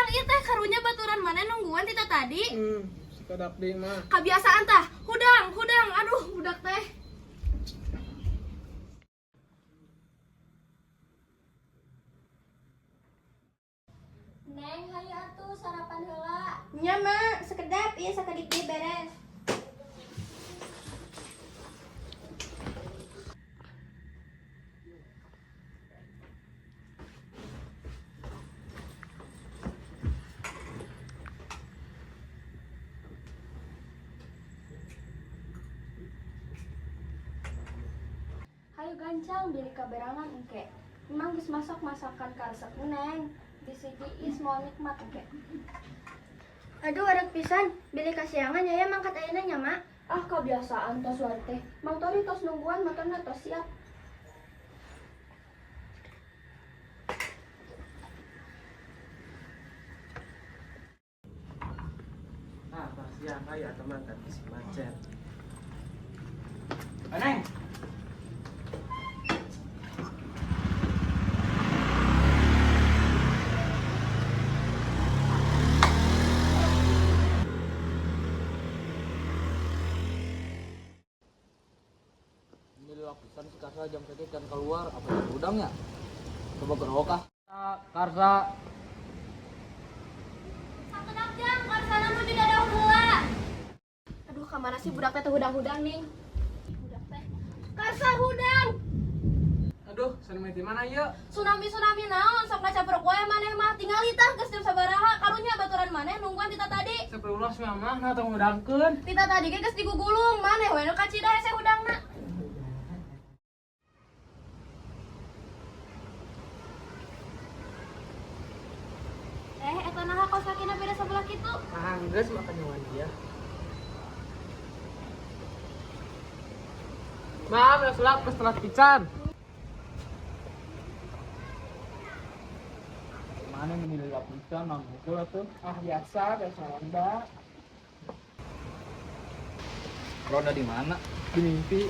Hudang ieu teh karunya baturan maneh nungguan tita tadi. Sekedap deui mah. Kebiasaan tah, hudang, hudang, aduh budak teh. Neng, hayu atuh sarapan heula. Nya mak, sekedap ieu sakedik deui beres. Hayu gancang bilih kaberangan engke. Emang geus masak masakan karesep Neng. Bisi diis moal nikmat engke. Aduh wareg pisan, bilih kasiangan yaya mangkat ayeuna nya mak. Ah kebiasaan tos wae teh. Mang Tori tos nungguan motorna tos siap. Ah, siang aya teman tadi si macet. Neng. Ini lapisan si Karsa jam 1 kan keluar apa yang udangnya? Coba gerok ah. Karsa. Sakedap jang, karsana nuju dadau heula. Aduh, kamana sih budak teh teu hudang-hudang ning. Budak teh. Karsa hudang. Aduh, tsunami di mana yuk? Tsunami-tsunami naon sok ngacapruk wae maneh mah. Tingali tah geus jam sabaraha karunya baturan maneh nungguan tita tadi. Sepuluh si mama nah tong hudangkeun. Tita tadi ge geus digugulung maneh we nu kacida hese hudangna. Eh, eta naha kos kakina beda sebelah kitu? Ah, geus makan nyawa dia. Maaf ya selak geus telat pican. Mana ini lapisan nang hukul atuh. Ah, biasa, biasa ronda. Ronda di mana? Di mimpi.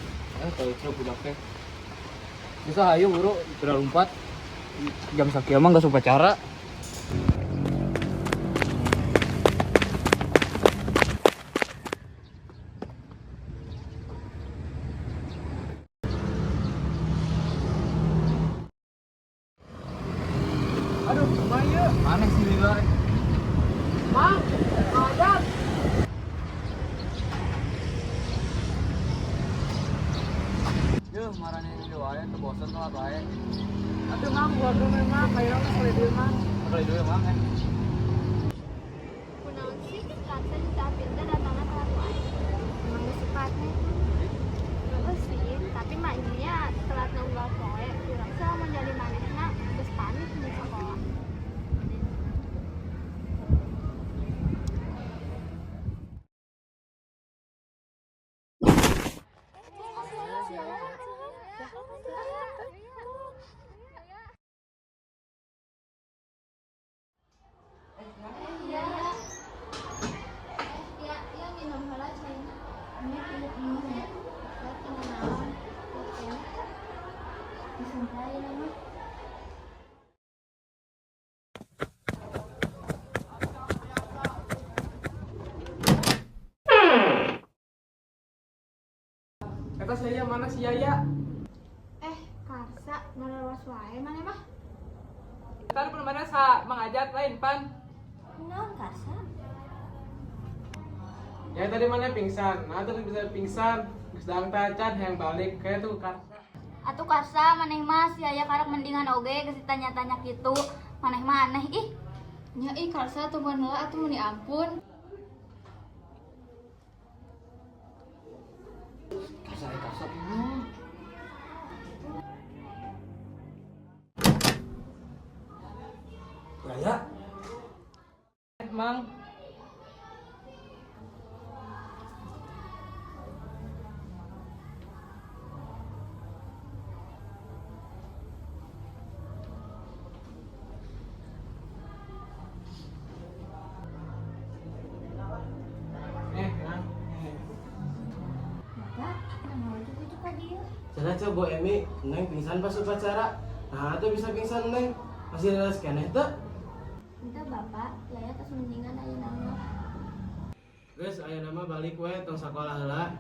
Tahu itu budak teh. Bisa ayo buru, sudah lompat. Jam sakieu mah geus upacara. Aduh, kumaha ieu? Mana sih lila? Mang, ngajak. Yuh, marane ini wae teu bosen telat wae. Aduh, Mang, gua dulu memang kayak geus ready Mang. Sekali dulu mang eh. Kunaon sih Karsa jeung si Apin teh datangna telat wae. Emang geus sifatna itu. Heeh sih, tapi mah nya telat unggal poe. Urang sih lamun jadi manehna geus panik di sekolah. Ya, ya minum heula caina. Nya ieu nya. Ya tinggal naon. Disantai mah. Eta saya mana si Yaya? Eh, Karsa, ngalewas wae maneh mah. Tadi pun mana sa mangajat lain pan. Naon Karsa? Ya tadi mana pingsan. Nah, terus bisa pingsan. Geus daang tacan hayang balik kayak tuh Karsa. Atuh Karsa maneh mah si aya karek mendingan oge geus ditanya-tanya kitu. Maneh mah aneh ih. Nya ih Karsa tungguan heula atuh meuni ampun. Karsa eh Karsa kumaha? Yaya. Mang. Eh, Mang. Bapak, naon ujuk-ujuk ka dieu? Cenah ceu Bu Emi, Neng pingsan pas upacara. Nah, tuh bisa pingsan Neng. Masih leles keneh teu? Henteu, Bapak, Yaya tos mendingan ayeuna mah. Geus, ayeuna mah balik we, tong sakola heula.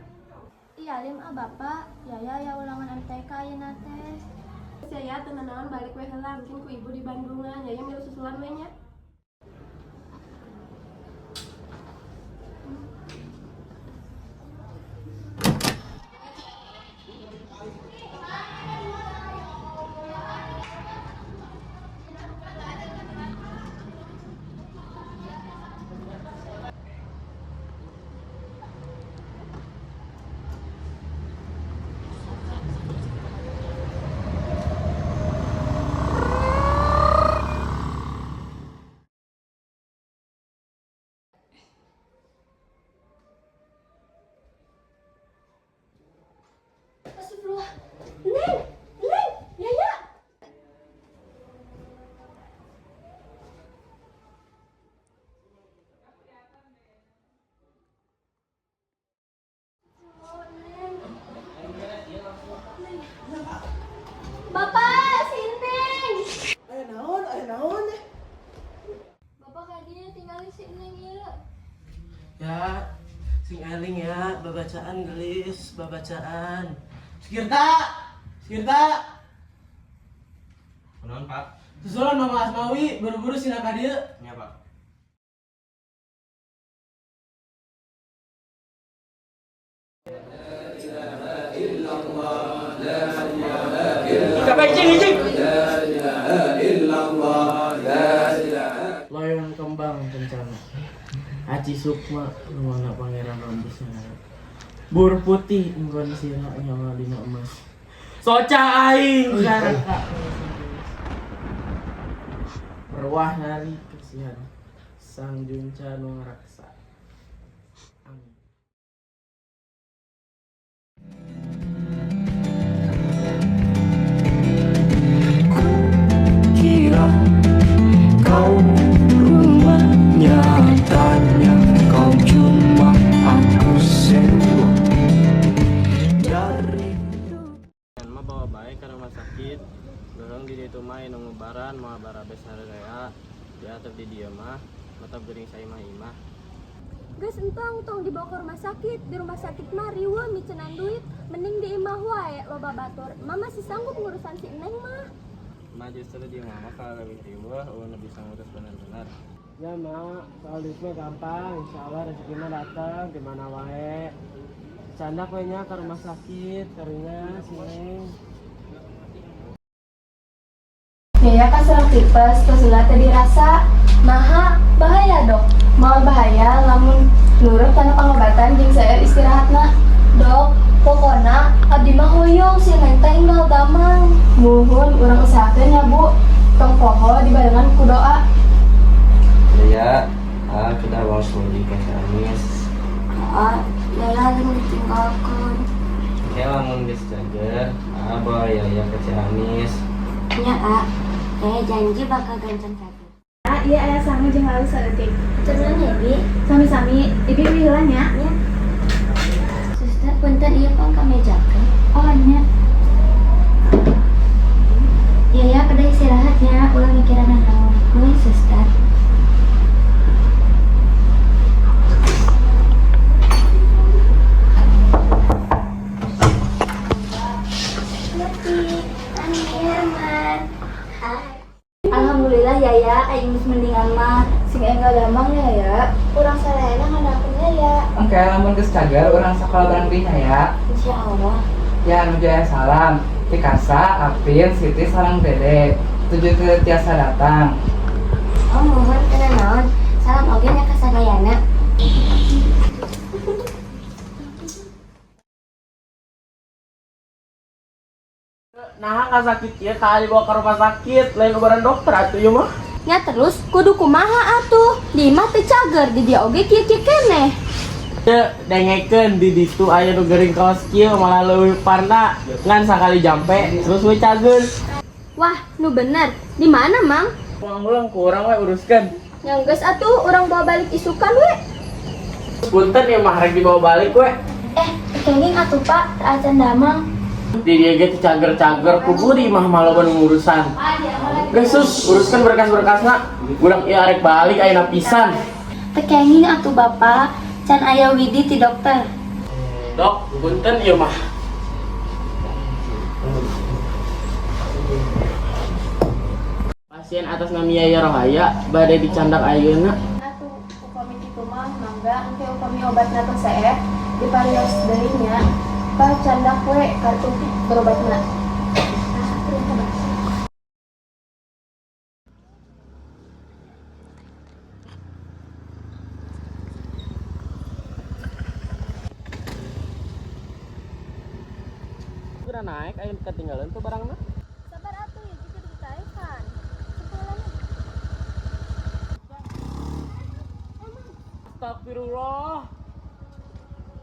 Ih, alim ah Bapak, Yaya aya ulangan MTK ayeuna teh. Yaya teu nanaon, balik we heula, mungkin ku ibu di Bandungan. Yaya milu susulan we nya. Astagfirullah. Neng, Neng, Yaya. Oh, Neng. Neng. Bapak, si Neng. Aya naon, aya naon? Bapak kadinya tinggalin si Neng ieu. Ya, sing eling ya, babacaan gelis, babacaan. Sikirta! Sikirta! Kunaon, Pak? Susulan Mama Asmawi, buru-buru sina ka dieu. Nya, Pak. Cicing, cicing. Loyong kembang kencana. Aci Sukma rumana Pangeran Rambusna. Bur putih enggon sira nyawa dina emas. Soca aing saraka. Perwah nari kasihan. Sang junca nu ngaraksa. Amin. Kira kau rumah, nyatanya kau cuma aku sewa dari Mah bawa bae ke rumah sakit. Dorong di ditu mah nu ngubaran moal barabes sarerea. Diantep di dieu mah, mata geuring saimah-imah. Geus entong, tong dibawa ke rumah sakit. Di rumah sakit mah riweuh miceunan duit, mending di imah wae loba batur. Mama masih sanggup ngurusan si Neng mah. Mah justru di imah mah kalau leuwih riweuh, euweuh nu bisa ngurus bener-bener. Ya mak, soal duit mah gampang, insya Allah rezeki mah datang di mana wae. Candak we nya ke rumah sakit, karunya si Neng. Yaya kaserang tipes, tos heula teu dirasa. Maha bahaya, Dok? Moal bahaya lamun nurut kana pangobatan jeung seueur istirahatna. Dok, pokona abdi mah hoyong si Neng teh enggal damang. Muhun, urang usahakeun ya, Bu. Tong poho dibarengan ku doa. Ya, ah kita bawa studi ke Ciamis. Ah, Yaya lagi ditinggalkeun. Oke, lamun geus cager, ah bawa Yaya ke Ciamis. Nya, ah. Yaya janji bakal gancang cager. Ah, iya, aya sangu jeung lalu saeutik. Turun ya, Bi. Sami-sami, Ibi uih heula nya. Ya. Suster, punten, ieu pang kamejakeun. Oh nya. Yaya kedah istirahat nya, ulah mikiran naon. Nuhun, Suster. Lucky, Ani, Herman. Hai. Alhamdulillah Yaya, aing geus mendingan mah. Sing enggal damang ya ya. Urang sadayana ngandalkeun Yaya. Oke, lamun geus cager urang sakola bareng deui nya ya. Insya Allah. Ya, nuju aya salam. Ti Karsa, Apin, Siti, sareng Dede. Tujuh teu tiasa datang. Oh, muhun, teu nanaon. Salam oge nya ka sadayana. Nah, nggak sakit ya, kali dibawa ke rumah sakit, lain ubaran dokter atuh ieu mah. Nya terus kudu kumaha atuh? Di imah teu cager, di dieu oge kieu-kieu keneh. Teu dengekeun, di ditu aya nu geuring kaos kieu malah leuwih parna ngan sakali jampe terus we cager. Wah, nu bener. Di mana, Mang? Ulang-ulang ku urang we uruskeun. Nya geus atuh, urang bawa balik isukan we. Punten ya mah rek dibawa balik we. Eh, kenging atuh Pak, teu acan damang. Di dieu ge teu cager-cager, kudu di imah mah loba nu ngurusan. Ah, dia mah. Geus sus, uruskan berkas-berkasna. Budak ieu arek balik ayeuna pisan. Teu kenging atuh Bapak, can aya widi ti dokter. Dok, punten ieu mah. Pasien atas nama Yaya Rohaya bade dicandak ayeuna. Atuh upami kitu mah mangga engke upami obatna teu seep diparios deui nya. Pa candak we kartu berobatna. Kira naik aya ketinggalan tuh barangna. Sabar atuh ya jika ditaekan. Astagfirullah.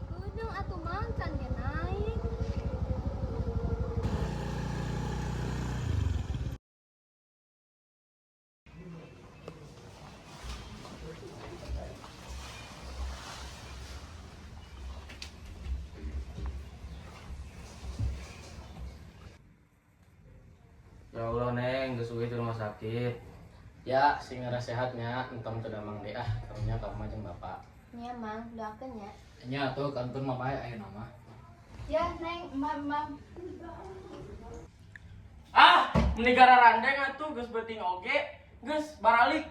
Keudung atuh Mang can ge naik. Ya Allah Neng, geus uih di rumah sakit. Ya, sing sehatnya, entong teu damang deui ah, karunya ka mah jeung bapak. Nya Mang, doakeun nya. Nya atuh kantun mah bae ayeuna mah. Ya, Neng, Mam, Mam. Ah, meni garandeng atuh geus beuting oge, geus baralik.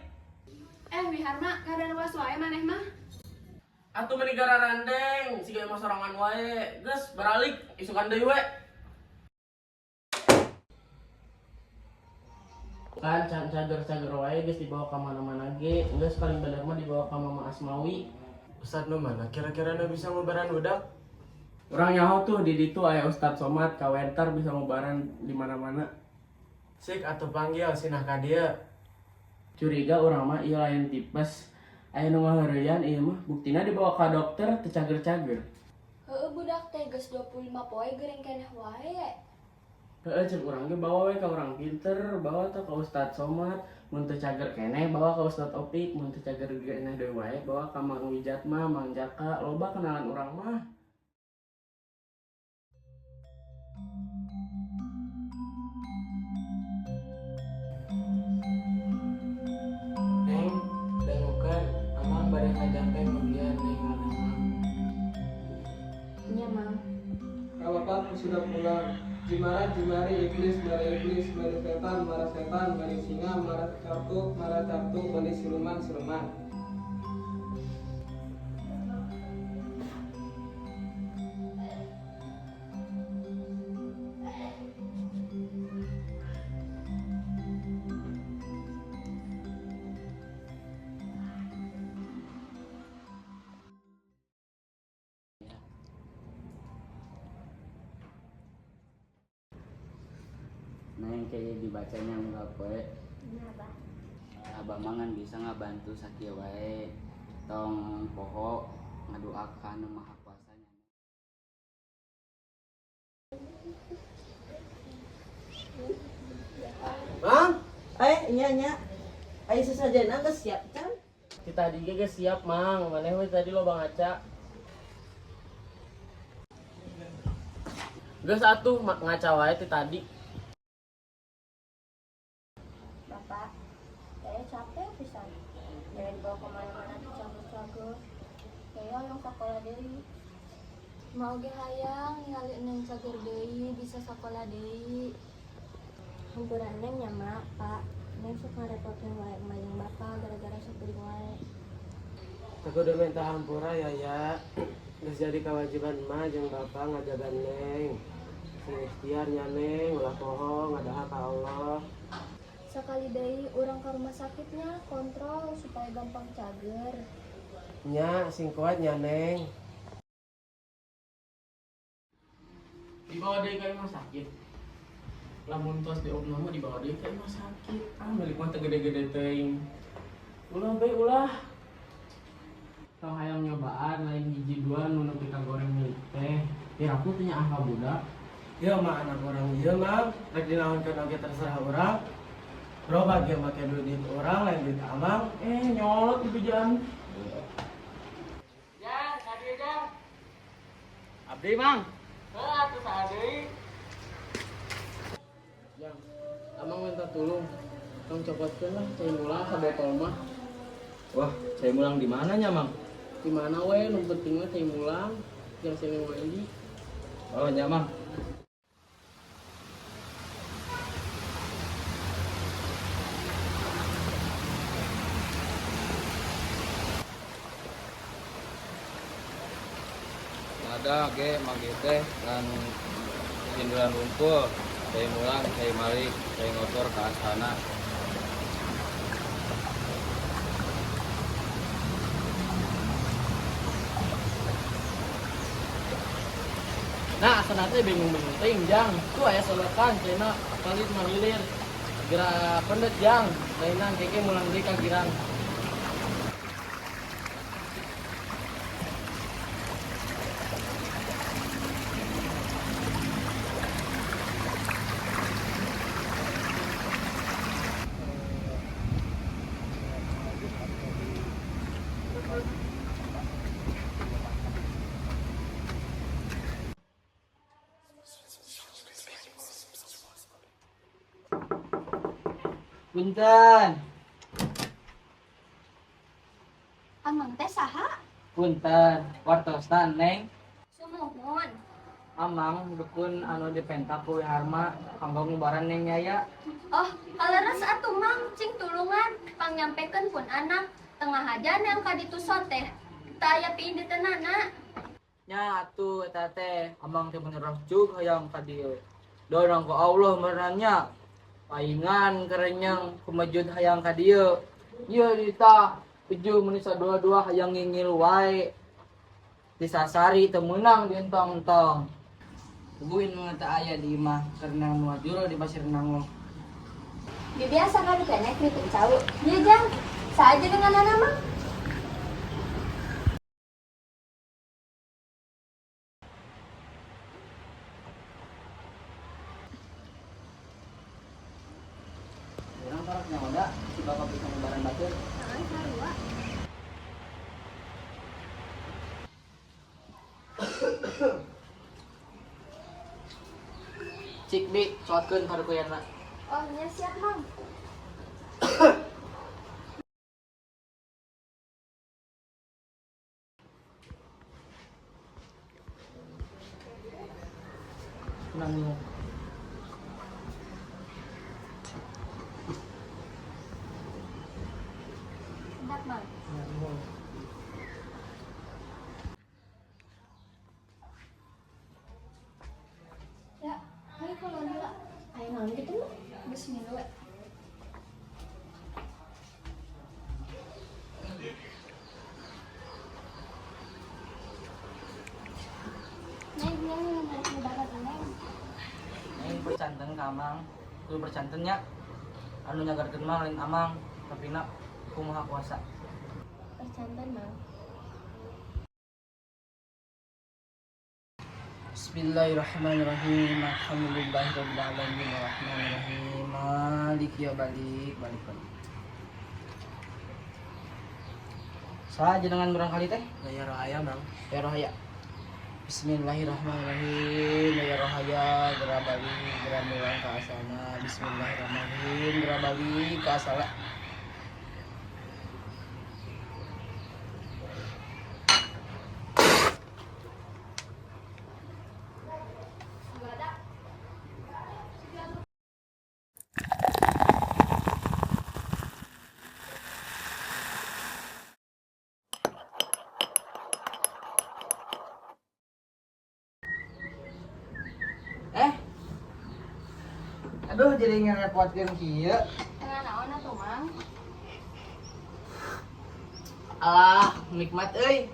Eh, Wiharma, ngaran wae maneh mah. Atuh meni garandeng, siga emang sorangan wae. Geus baralik, isukan deui we. Kan can cager-cager wae geus dibawa ka mana-mana ge, geus paling bener mah dibawa ka Mama Asmawi. Ustad nu mana kira-kira nu bisa ngubaran budak? Urang nyaho tuh di ditu aya Ustad Somad kawentar bisa ngubaran di mana-mana. Sik atuh panggil sinah ka dieu. Curiga urang mah ieu lain tipes. Aya nu ngaheureyan ieu mah buktina dibawa ka dokter teu cager-cager. Heueuh budak teh geus 25 poe geuring keneh wae. Heeh, cek urang ge bawa we ka urang pinter, bawa teh ka Ustad Somad, mun teu cager keneh bawa ka Ustad Opik, mun teu cager keneh deui wae bawa ka Mang Wijatma, Mang Jaka, loba kenalan urang mah. Neng, dangukeun, Amang bade ngajampe mugia Neng ngadamang. Nya Mang. Kalau bapak sudah pulang, Jimara jimari iblis mara iblis mari setan mara setan mari singa mara cartuk mara cartuk mari siluman siluman. Neng kayak dibacanya enggak poe. Nya Abah. Abah mah ngan bisa ngabantu sakieu wae. Tong poho ngaduakan nu maha kuasa nya. Mang, nya nya. Aya sesajenna geus siap can? Ti tadi ge geus siap, Mang. Maneh we tadi loba ngaca. Geus atuh ngaca wae ti tadi. Bapak, saya capek pisan. Jangan dibawa kemana-mana tuh cager-cager. Saya yang sekolah deui. Mau ge hayang ningali Neng cager deui, bisa sakola deui. Hampura Neng nya Mak, Pak. Neng sok ngarepotin wae emak jeung bapak gara-gara sok geuring wae. Teu kudu minta hampura ya ya. Geus jadi kewajiban emak jeung bapak ngajaga Neng. Sing ikhtiar nya Neng, ulah poho ngadaha ka Allah. Sakali deui urang ka rumah sakitnya kontrol supaya gampang cager. Nya sing kuat nya Neng. Dibawa deui ka imah sakit. Lamun tos diopname dibawa deui ka imah sakit. Ah, milik mah teu gede-gede teuing. Ulah be ulah. Tong hayang nyobaan lain hiji dua nu nepi ka goreng milik teh. Piraku teh nyaah ka budak. Ieu mah anak urang ieu Mang, rek dinaonkeun oge terserah urang. Berobat ge make duit urang lain duit amang. Eh, nyolot di bejaan. Jang, ka dieu Jang. Abdi Mang. Heuh atuh saha deui. Jang, amang minta tulung. Tong cokotkeun lah cai mulang sabotol mah. Wah, cai mulang di mana nya, Mang? Di mana we nu penting mah cai mulang jeung sini mandi. Oh, nya, Mang. Ada ge mangge teh kan hinduran rumpul, cai mulang, cai malik, cai ngotor ke astana. Nah, asana teh bingung-bingung teuing jang. Tuh aya solokan cenah palit mahilir. Geura pendet jang, lainan keke mulang deui ka girang. Punten, Amang teh saha? Punten, wartosan Neng. Sumuhun. Amang dukun anu dipenta ku Wiharma kanggo ngubaran Neng Yaya. Oh, kaleres atuh Mang, cing tulungan pangnyampekeun pun anak tengah hajan yang kaditu teh. Teu aya piinditeunana. Nya atuh eta teh, amang teh bener cug hayang ka dieu. Dorong ku Allah meureunan paingan kerenyang kumejud hayang ka dieu. Ieu ditah tujuh menit dua-dua hayang ngingil wae. Disasari teu meunang dientong-entong. Tungguin nu teu aya di imah karena nu juro di pasir nango. Biasa kan kene kritik cau. Ieu jang, saja dengan anak Mang. Urang parak nyawa si bapak bisa ngubaran batur. Heeh, sarua. Cik bi, salatkeun karukuyana. Oh, nya siap Mang. Nanggung. Sedap Mang. Ya, hayu keluar heula. Aya naon kitu mah? Geus milu we. Neng, neng, neng, neng, neng. Neng percanten ka Amang, kudu percanten nya. Anu nyagarkeun mah lain Amang, tapi na ku Maha Kuasa. Percanten Mang. Bismillahirrahmanirrahim. Alhamdulillahirabbil alamin arrahmanirrahim. Maliki ya balik balik balik. Saha jenengan barangkali teh? Yaya Rohaya, Mang. Ya Rohaya. Bismillahirrahmanirrahim. Ya Rohaya, geura balik, geura mulang ka asalna. Bismillahirrahmanirrahim. Geura balik ka asalna. Eh. Aduh, jadi ngerepotkeun kieu. Tengah naon atuh Mang? Alah, nikmat euy.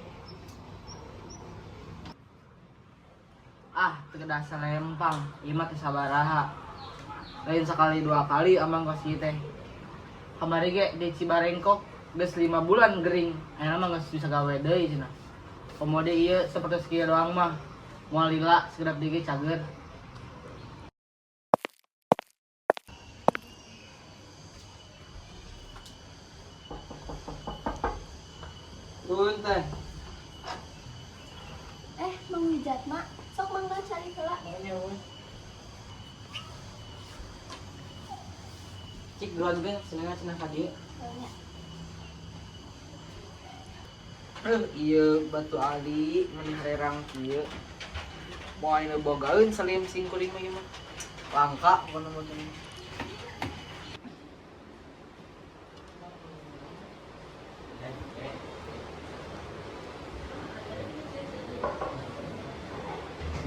Ah, teu kedah salempang. Ieu mah teu sabaraha. Lain sekali dua kali amang kasih teh. Kamari ge di Cibarengkok geus 5 bulan gering. Ayeuna mah geus bisa gawe deui cenah. Komo deui ieu seperti kieu doang mah. Moal lila sekedap deui ge cager. Punten. Eh, Mang Wijatma, sok mangga calik heula. Cik duluan ge senengan cenah ka dieu. Nya. Aduh, ieu batu ali meni harerang kieu. Moal nu bogaeun salim sing kuring mah ieu mah. Langka pokona mah teh.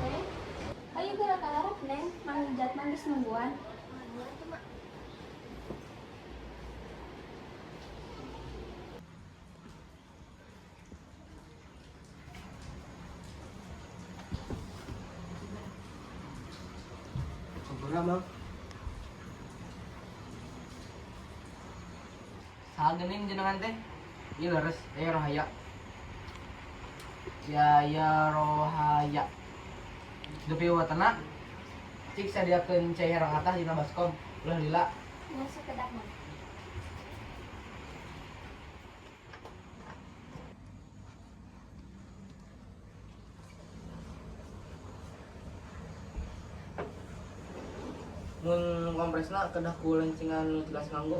Neng, ayo geura kalarep, Neng. Mang Ijat mah geus nungguan. Hampura, Mang. Saha geuning jenengan teh? Ieu leres, Yaya Rohaya. Yaya Rohaya. Dupi watana cik sadiakeun cai herang atah dina baskom. Ulah lila. Nya, sakedap, Mang. Mun kompresna kedah ku lencingan nu tilas nganggo.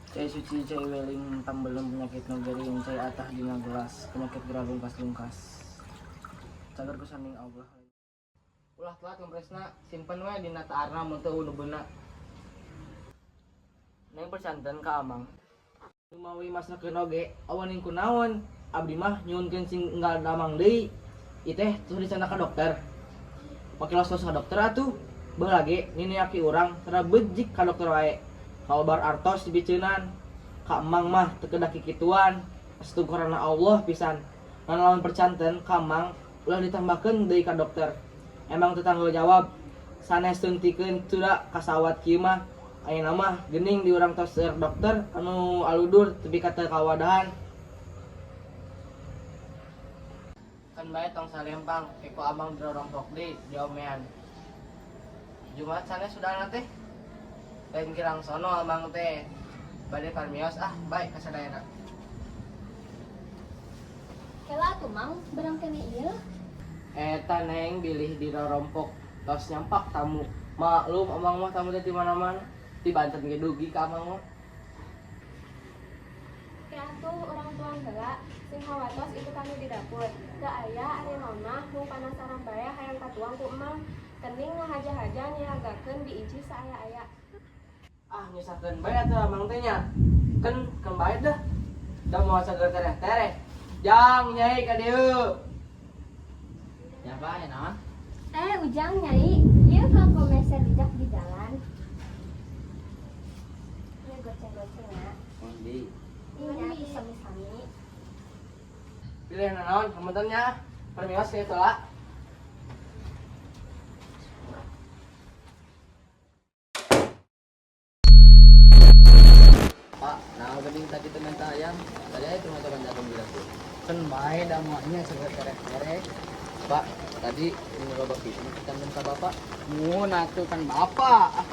Cai suci, cai weling, pambelum penyakit nu gering, cai atah dina gelas, penyakit geura lungkas-lungkas. Cager ku sanding Allah. Ulah telat kompresna, simpen we dina taarna mun teu nu beuna. Neng percanten ka Amang. Lumawi masnakeun oge, awaning kunaon? Abdi mah nyuhunkeun sing enggal damang deui. Ieu teh tos dicandak ka dokter. Pake los-los ka dokter atuh. Baheula ge nini aki urang tara bejik ka dokter wae. Kaobar artos dibiceunan. Ka Emang mah teu kedah kikituan. Astuh karana Allah pisan. Ngan lamun percanten ka Emang ulah ditambahkeun deui ka dokter. Emang teu tanggung jawab. Sanes suntikeun cura kasawat kieu mah. Ayeuna mah geuning di urang tos seueur dokter anu aludur tepi ka teu kawadahan. Kan bae tong salempang, eko Amang dirorompok deui diomean. Jumat sanes sudahna teh. Lain kirang sono Amang teh. Bade parmios ah, bae kasadayana. Kela atuh, Mang, berang keneh ieu. Eta Neng bilih dirorompok tos nyampak tamu. Maklum Amang mah tamu teh di mana-mana. Di Banten ge dugi ka Amang mah. Ke atuh urang tuang heula, sing hawatos itu kami di dapur. Teu aya ari mama mung panasaran bae hayang katuang ku Emang. Kening ngahaja-haja nyiagakeun diiji saaya-aya. Ah, nyusahkeun bae atuh Amang teh nya. Keun keun bae dah. Da moal cager tereh-tereh. Jang Nyai ka dieu. Ya Pak, ya naon? Eh, Ujang, Nyai, ieu ka komeser bijak di jalan. Ieu goceng-goceng ya. Pundi? Iya, sami-sami. Pilih naon, hapunten nya. Permios ya tolak. Pak, nah geuning tadi teh minta ayam. Tadi aya masakan jagung di dapur. Keun bae da moalnya cager tereh-tereh. Pak, tadi ini loba kitu kita ka Bapak. Mun atuh kan Bapak.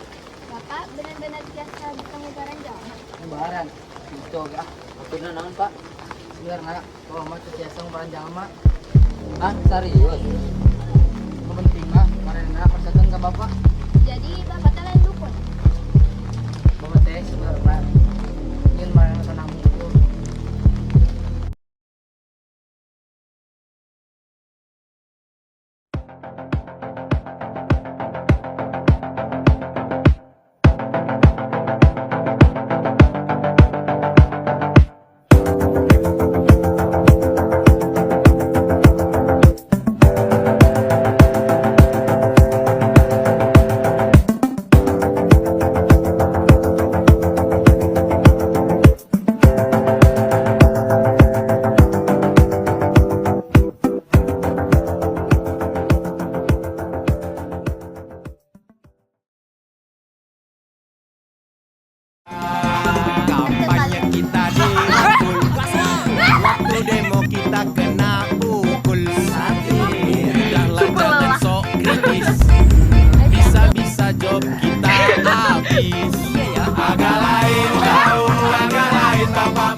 Bapak benar-benar biasa pengibaran jalma. Lebaran. Gitu oge ah. Maksudna naon, Pak? Sebenarnya kalau mah teu tiasa ngubaran jalma. Ah, serius? Nu penting mah marena persetan ka Bapak. Jadi Bapak teh lain dukun. Bapak teh sebenarnya ingin marena tenang hukum. Kampanye kita dirangkul, waktu demo kita kena pukul. Udahlah jangan sok kritis, bisa-bisa job kita habis. Agak lain kau, agak lain bapak.